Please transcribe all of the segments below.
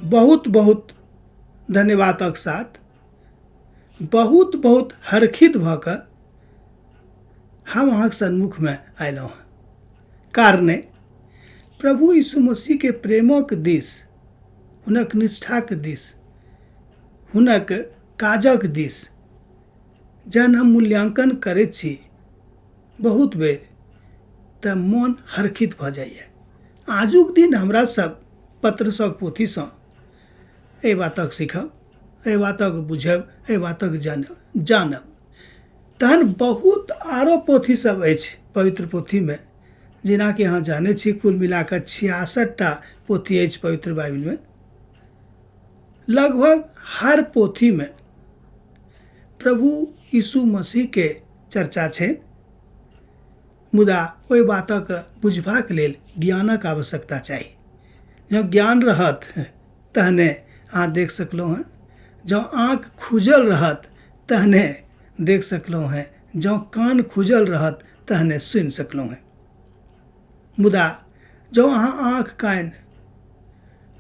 बहुत बहुत धन्यवादक साथ बहुत बहुत हर्षित भऽ कऽ हम अहाँके सन्मुखमे अयलहुँ हँ। कारणे प्रभु यीशु मसीहके प्रेमक दिस, हुनक निष्ठाके दिस, हुनक काजक दिस जहन हम मूल्यांकन करैत छी बहुत बेर तऽ मोन हर्षित भऽ जाइए। आजुक दिन हमरा सब पत्रसक पोथीसँ एहि बातक सीखब, एहि बातक बुझब, एहि बातक जानब। तहन बहुत आरो पोथी सब अछि पवित्र पोथीमे, जेनाकि अहाँ जानै छी कुल मिलाकऽ 66टा पोथी अछि पवित्र बाइबिलमे। लगभग हर पोथीमे प्रभु यीशु मसीहके चर्चा छनि, मुदा ओहि बातक बुझबाक लेल ज्ञानक आवश्यकता चाही। जँ ज्ञान रहत तहने अहाँ देख सकलहुँ हँ, जँ आँखि खुजल रहत तहने देख सकलहुँ हँ, जँ कान खुजल रहत तहने सुनि सकलहुँ हँ। मुदा जँ अहाँ आँखि कान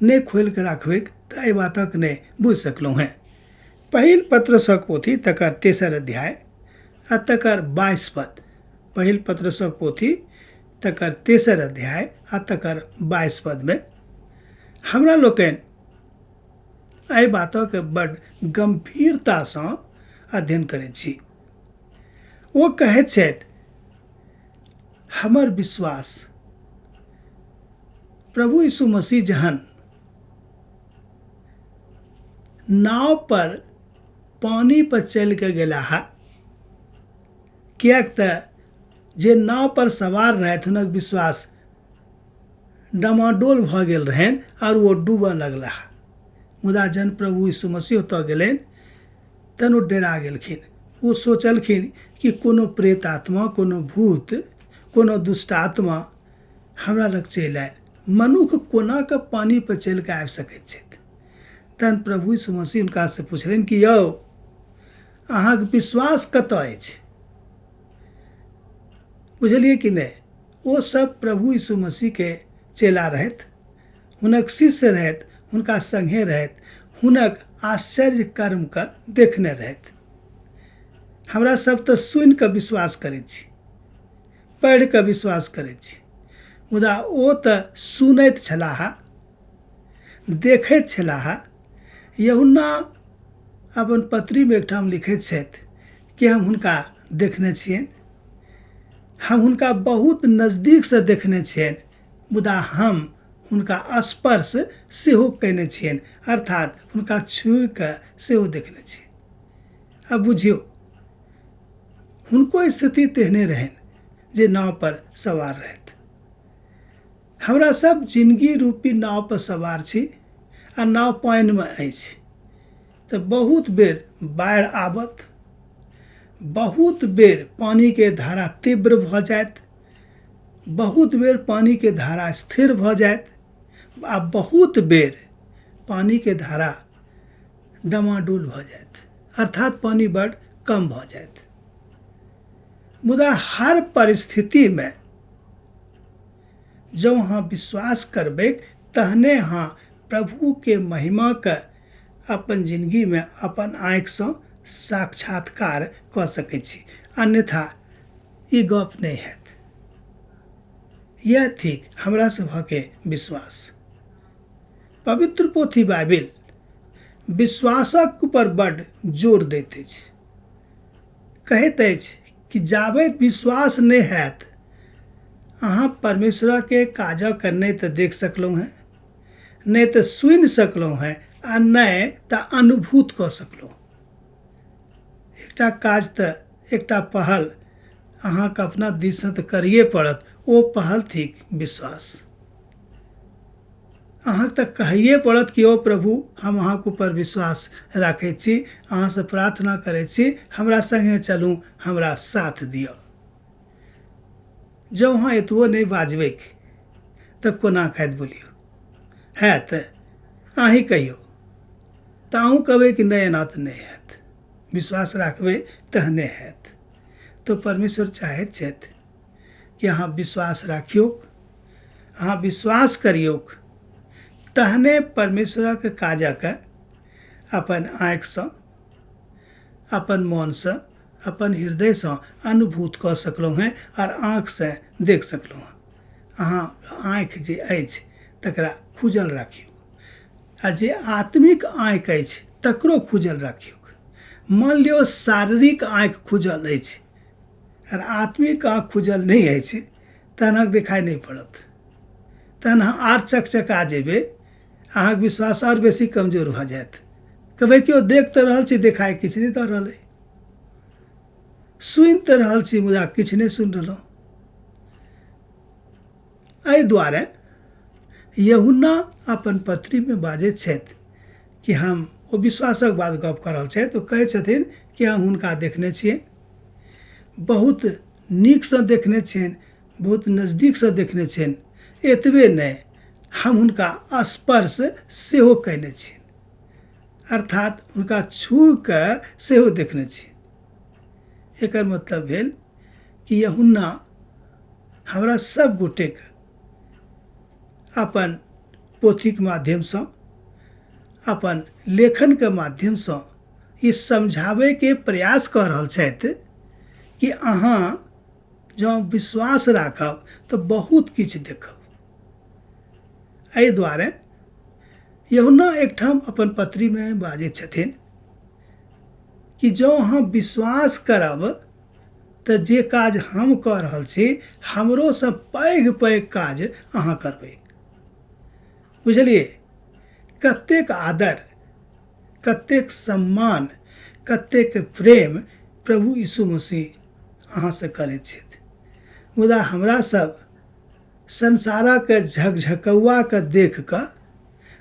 नहि खोलि कऽ राखबै तऽ एहि बातक नहि बुझि सकलहुँ हँ। पहिल पत्रसक पोथी तकर तेसर अध्याय आ तकर 22 पद। पहिल पत्रसक पोथी तकर तेसर अध्याय आ तकर 22 पदमे हमरा लोकनि एहि बातक बड गम्भीरतासँ अध्ययन करैत छी। ओ कहैत छथि, हमर विश्वास प्रभु यीशु मसीह जहन नाव पर पानी पर चलि कऽ गेलाह, किएक तऽ जे नाव पर सवार रहथि हुनक विश्वास डमाडोल भऽ गेल रहनि आओर ओ डूबऽ लगलाह। मुदा जहन प्रभु यीशु मसीह ओतऽ गेलनि तहन ओ डेरा गेलखिन। ओ सोचलखिन कि कोनो प्रेत आत्मा, कोनो भूत, कोनो दुष्ट आत्मा हमरा लग चलि आयल, मनुख कोना कऽ पानी पर चलि कऽ आबि सकैत छथि। तहन प्रभु यीशु मसीह हुनकासँ पुछलनि कि यौ अहाँके विश्वास कतऽ अछि? बुझलियै कि नहि? ओ सब प्रभु यीशु मसीहके चेला रहथि, हुनक शिष्य रहथि, हुनका संगे रहथि, हुनक आश्चर्य कर्मके देखने रहथि। हमरा सब तऽ सुनि कऽ विश्वास करै छी, पढ़ि कऽ विश्वास करै छी, मुदा ओ तऽ सुनैत छलाह, देखैत छलाह। यूहन्ना अपन पत्रीमे एकठाम लिखैत छथि कि हम हुनका देखने छियनि, हम हुनका बहुत नजदीकसँ देखने छियनि, मुदा हम हुनका स्पर्श सेहो कयने छियनि, अर्थात हुनका छुइ कऽ सेहो देखने छियनि। आब बुझियौ हुनको स्थिति तेहने रहनि जे नाव पर सवार रहथि। हमरा सब जिनगी रूपी नाव पर सवार छी आ नाव पानिमे अछि तऽ बहुत बेर बाढ़ि आबत, बहुत बेर पानिके धारा तीव्र भऽ जायत, बहुत बेर पानिके धारा स्थिर भऽ जायत आ बहुत बेर पानिके धारा डमाडोल भऽ जायत, अर्थात पानि बड कम भऽ जायत। मुदा हर परिस्थितिमे जँ अहाँ विश्वास करबै तहने अहाँ प्रभुके महिमाके अपन जिनगीमे अपन आँखिसँ साक्षात्कार कऽ सकै छी, अन्यथा ई गप नहि हैत। यैह थिक हमरा सभके विश्वास। पवित्र पोथी बाइबिल विश्वासक ऊपर बड जोर दैत अछि। कहैत अछि कि जाबैत विश्वास नहि हैत अहाँ परमेश्वरके काजक नहि तऽ देख सकलहुँ हेँ, नहि तऽ सुनि सकलहुँ हेँ आ नहि तऽ अनुभूत कऽ सकलहुँ। एकटा काज तऽ एकटा पहल अहाँके अपना दिससँ तऽ करिए पड़त, ओ पहल थिक विश्वास। अहाँके तऽ कहैए पड़त कि ओ प्रभु हम अहाँके ऊपर विश्वास राखै छी, अहाँसँ प्रार्थना करै छी, हमरा सङ्गे चलू, हमरा साथ दिअ। जँ अहाँ एतबो नहि बाजबै तऽ कोना खाइत बोलियौ हैत? अहीँ कहियौ तऽ अहूँ कहबै कि नहि एना तऽ नहि हैत। विश्वास राखबै तहने हैत। तऽ परमेश्वर चाहैत छथि कि अहाँ विश्वास राखियौ, अहाँ विश्वास करियौ, तहने परमेश्वरक काजक अपन आँखिसँ, अपन मोनसँ, अपन हृदयसँ अनुभूत कऽ सकलहुँ हेँ आर आँखिसँ देख सकलहुँ हेँ। अहाँ आँखि जे अछि तकरा खुजल राखियौ आ जे आत्मिक आँखि अछि तकरो खुजल राखियौ। मान लियौ शारीरिक आँखि खुजल अछि आर आत्मिक आँखि खुजल नहि अछि तहन अहाँके देखाइ नहि पड़त, तहन अहाँ आर चकचका जेबै, अहाँके विश्वास आओर बेसी कमजोर भऽ जायत। कहबै कि ओ देख तऽ रहल छी, देखाइ किछु नहि दऽ रहल अइ, सुनि तऽ रहल छी मुदा किछु नहि सुनि रहलहुँ। एहि दुआरे यूहन्ना अपन पत्रीमे बाजैत छथि कि हम ओ विश्वासक बात गप कऽ रहल छथि। ओ कहै छथिन कि हम हुनका देखने छियनि, बहुत नीकसँ देखने छियनि, बहुत नजदीकसँ देखने छियनि। एतबे नहि, हम हुनका स्पर्श सेहो कयने छियनि, अर्थात हुनका छू कऽ सेहो देखने छियनि। एकर मतलब भेल कि यूहन्ना हमरा सब गोटेके अपन पोथीके माध्यमसँ, अपन लेखनके माध्यमसँ ई समझाबैके प्रयास कऽ रहल छथि कि अहाँ जँ विश्वास राखब तऽ बहुत किछु देखब। एहि दुआरे यूहन्ना एकठाम अपन पत्रीमे बाजै छथिन कि जँ अहाँ विश्वास करब तऽ जे काज हम कऽ रहल छी हमरोसँ पैघ पैघ काज अहाँ करबै। बुझलियै कतेक आदर, कतेक सम्मान, कतेक प्रेम प्रभु यीशु मसीह अहाँसँ करैत छथि। मुदा हमरा सब संसारक झकझकौआके देख कऽ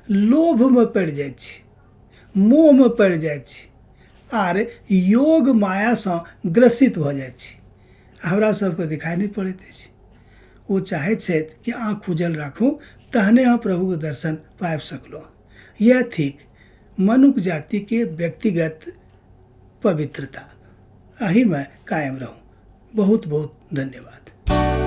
लोभमे पड़ि जाइ छी, मोहमे पड़ि जाइ छी आर योग मायासँ ग्रसित भऽ जाइ छी। हमरा सबके दिखाइ नहि पड़ैत अछि। ओ चाहैत छथि कि आँख खुजल राखू तहने अहाँ प्रभुके दर्शन पाबि सकलहुँ। यह थिक मनुख जातिके व्यक्तिगत पवित्रता। एहिमे कायम रहू। बहुत बहुत धन्यवाद।